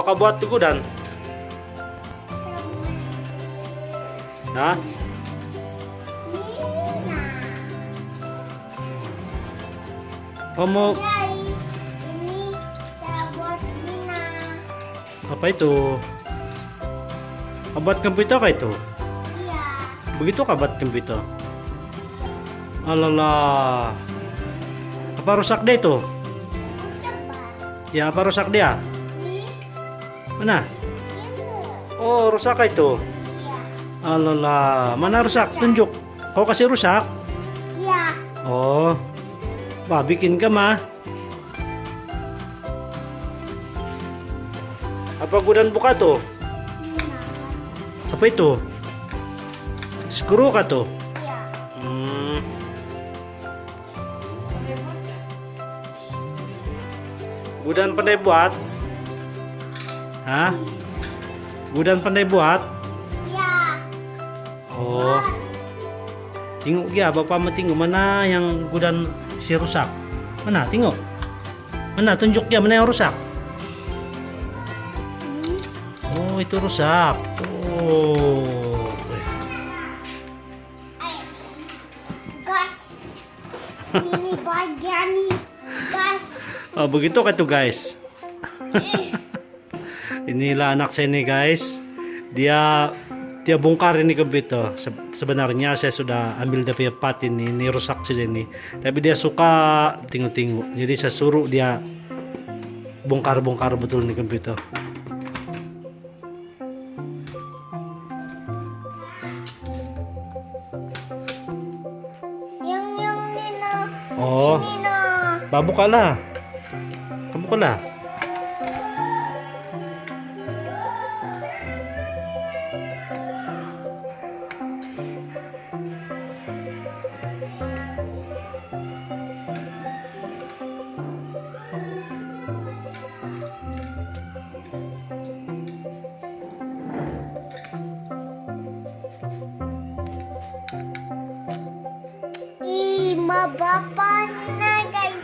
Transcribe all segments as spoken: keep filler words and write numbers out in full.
Kau buat tu gudang? Hah? Kamu Guys, ini saya buat Mina. Apa itu? Kau buat komputer kah itu? Iya. Begitu kau buat komputer? Alalah. Apa rusak dia itu? Rusak, Pak. Ya, apa rusak dia? Ini. Mana? Ini. Oh, rusak kah itu? Iya. Alalah, mana rusak? Rusak. Tunjuk. Kau kasih rusak? Iya. Oh. Wah, bikin ke mah? Apa gudang buka tu? Apa itu? Skru kah tu? Iya. Hmm. Gudang pandai buat? Hah? Gudang pandai buat? Iya. Oh. Tengok dia, Bapa mau tengok mana yang gudang si rusak. Mana? Tengok. Mana? Tunjuk dia mana yang rusak. Oh, itu rusak. Oh. Gas. Ini bagian ni. Gas. Oh, begitu kah tu, guys? Inilah anak saya ni, guys. Dia, dia bongkar ini komputer. Se-, sebenarnya saya sudah ambil dia punya part ini. Ini rusak sudah ini. Tapi dia suka tengok-tengok. Jadi saya suruh dia bongkar-bongkar betul ni komputer. Yang, yang ni nah. Oh. Sini nah. Ba, bukalah. Kamu bukalah. Ih, ma bapa ni nah, guys.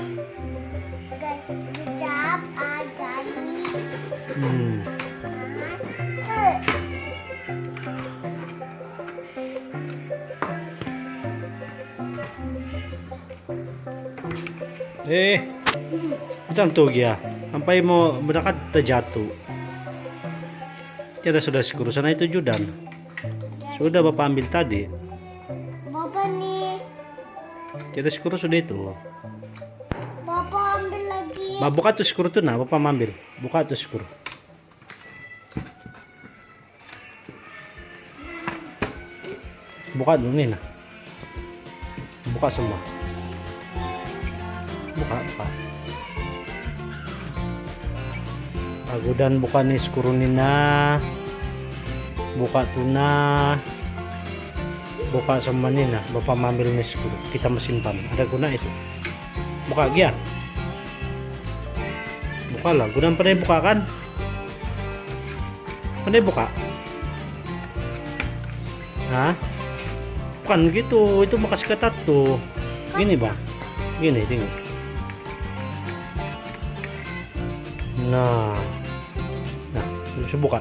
Guys, good job, ah, guys. Hmm. Master. Eh, macam tu dia. Sampai mau mendakat terjatuh. Tiada sudah skru sana itu, Judan. Sudah Bapa ambil tadi. Bapa ni. Tiada skru sudah itu. Bapa ambil lagi. Ba, buka tu skru tu nah, Bapa ambil. Buka tu skru. Buka dulu ni nah. Buka semua. Buka, buka. Agudan buka ni skru ni nah. Buka tu nah. Buka semua ni nah. Bapa ambil ni skru. Kita mau simpan. Ada guna itu. Buka dia. Bukalah. Gudan pandai buka kan? Pandai buka? Hah? Bukan gitu, itu bekas ketat tu. Gini, Bang. Gini, tengok. Nah. Nah, bisa buka.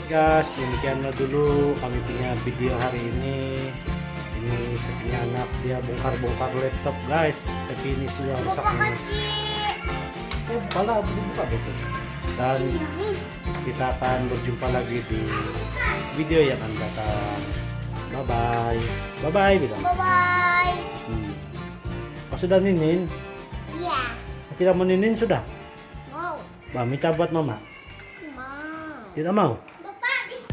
Guys, demikianlah dulu kami punya video hari ini. Ini saya punya anak, dia bongkar-bongkar laptop, guys. Tapi ini sudah rusak ini. Eh, pala, buka betul. Dan kita akan berjumpa lagi di video yang akan datang. Bye-bye. Bye-bye, bilang. Bye-bye. Hmm. Oh, sudah ninin? Iya. Tidak mau ninin sudah? Mau. Ba, minta buat mama. Mau. Tidak mau? Bapak, bis-